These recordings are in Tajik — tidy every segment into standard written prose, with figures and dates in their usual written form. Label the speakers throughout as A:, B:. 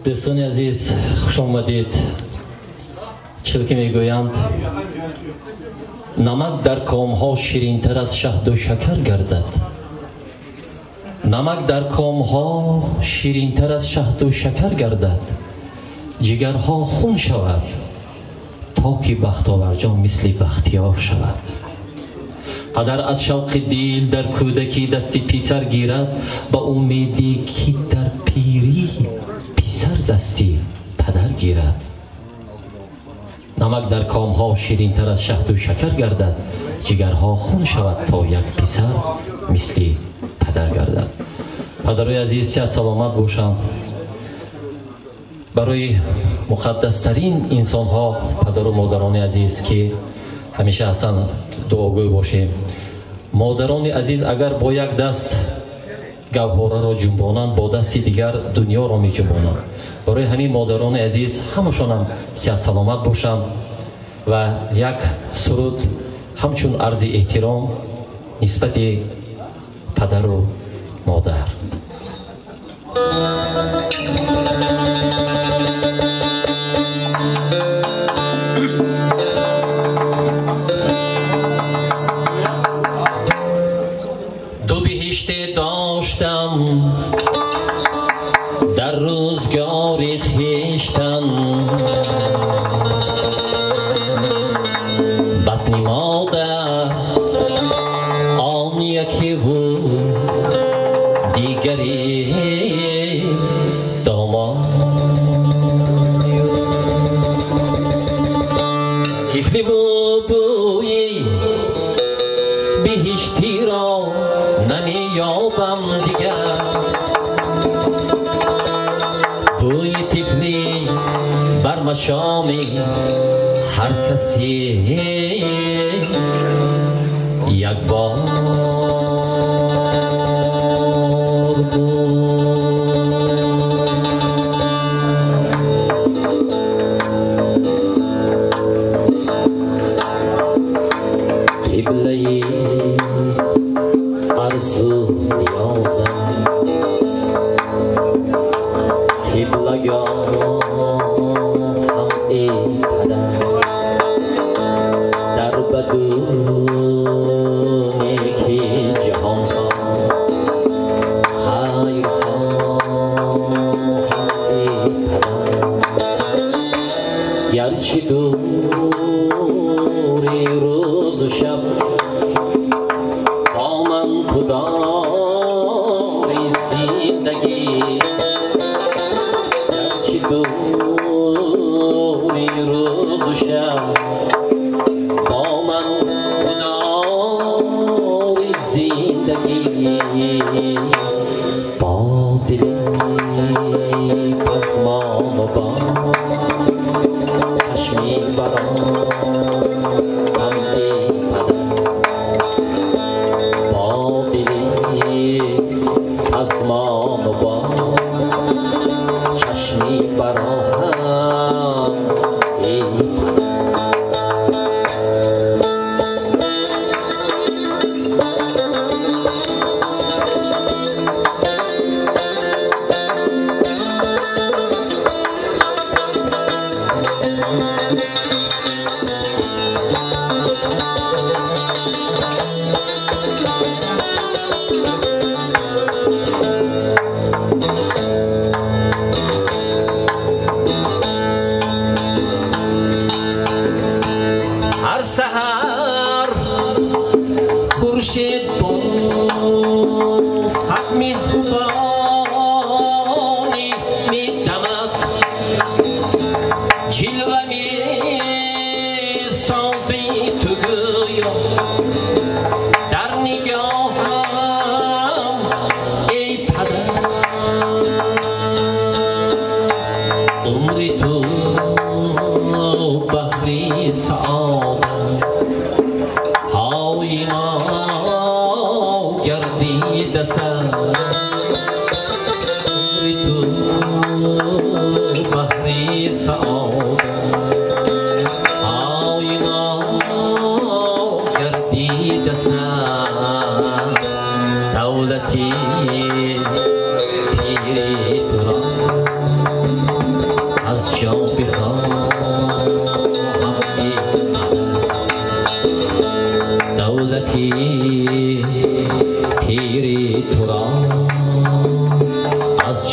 A: Дӯстони азиз, хуш омадед. Чил ки мегӯянд, намак дар комҳо ширинтар аз шаҳду шакар гардад. Намак дар комҳо ширинтар аз шаҳду шакар гардад. Ҷигарҳо хун шавад, то ки Бахтоварҷон мисли Бахтиёр шавад. Падар аз шавқи дил дар кӯдакӣ дасти писар гирад, ба умеде ки дар пирӣ писар дасти падар гирад. Намак дар комҳо ширинтар аз шаҳду шакар гардад, ҷигарҳо хун шавад, то як писар мисли падар гардад. Падарои азиз, сиҳат саломат бошанд. Барои муқаддастарин инсонҳо, падару модарони азиз, ки ҳамеша ҳастанд, дуогӯй бошем. Модарони азиз агар бо як даст гавҳораро ҷунбонанд, бо дасти дигар дунёро меҷунбонанд. Барои ҳамин модарони азиз ҳамашонам сиҳат саломат бошанд ва як суруд ҳамчун арзи эҳтиром нисбати падару модар. Ду биҳиште доштам дар рӯзгори хештан, батни модар он якеву дигаре домон. Тифливу бӯи биҳиштиро намеёбам дигар. Бӯи тифлӣ бар машоми ҳар касе як бор буд. Қиблаи арзу ниёзам, қиблагоҳам эй падар, дар баду неки ҷаҳонҳо хайрхоҳам эй падар. Гарчи дури рӯзу шаб бо ман ту дори зиндагӣ, гарчи дури рӯзу шаб бо ман ту дори зиндагӣ, бо дили пазмону бо чашми бароҳам эй падар, бо дили пазмону бо чашми бароҳам эй падар.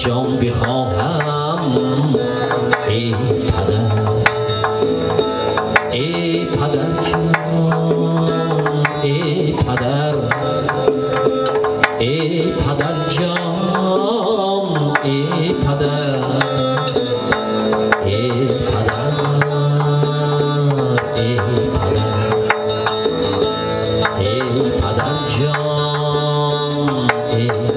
A: ҷон бихоҳам, эй падар, эй падарҷон, эй падар, эй падарҷон, эй падар, эй падар, эй падар, эй падарҷон, эй.